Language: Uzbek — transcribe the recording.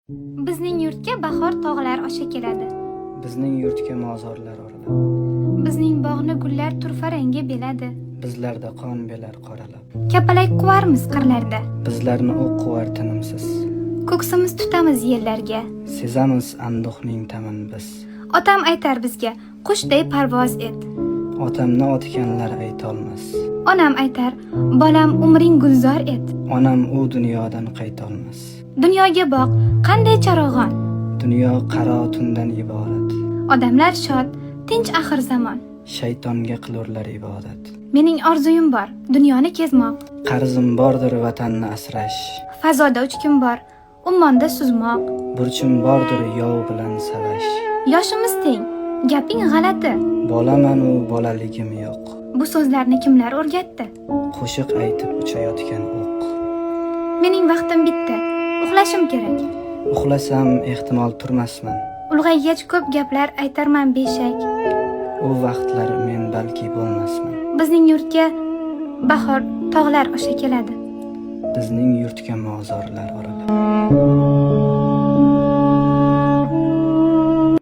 Bizning yurtga bahor tog'lar osha keladi. Bizning yurtga mozorlar oralab. Bizning bog'ni gullar turfa rangga beladi. Bizlarda qon belar qoralab. Kapalak quvarmiz qirlarda. Bizlarni o'q quvar tinimsiz. Ko'ksimiz tutamiz yellarga. Sezamiz anduhning tamin biz. Otam aytar bizga, qushday parvoz et. Otamni otganlar aytolmas. Onam aytar, bolam, umring gulzor et. Onam u dunyodan qaytolmas. Dunyoga boq, qanday charog'on. Dunyo qaro tundan iborat. Odamlar shod, tinch axir zamon. Shaytonga qilurlar ibodat. Mening orzuyim bor, dunyoni kezmoq. Qarzim bordir vatanni asrash. Fazoda uchkim bor, ummonda suzmoq. Burchim bordir yov bilan savash. Yoshimiz teng, gaping g'alati. Bolaman u bolaligim yo'q. Bu so'zlarni kimlar o'rgatdi? Qo'shiq aytib uchayotgan o'q. Mening vaqtim bitdi, uxlashim kerak. Uxlasam, ehtimol turmasman. Ulg'aygach ko'p gaplar aytarman beshak. U vaqtlar men balki bo'lmasman. Bizning yurtga bahor tog'lar osha keladi. Bizning yurtga mozorlar oralab.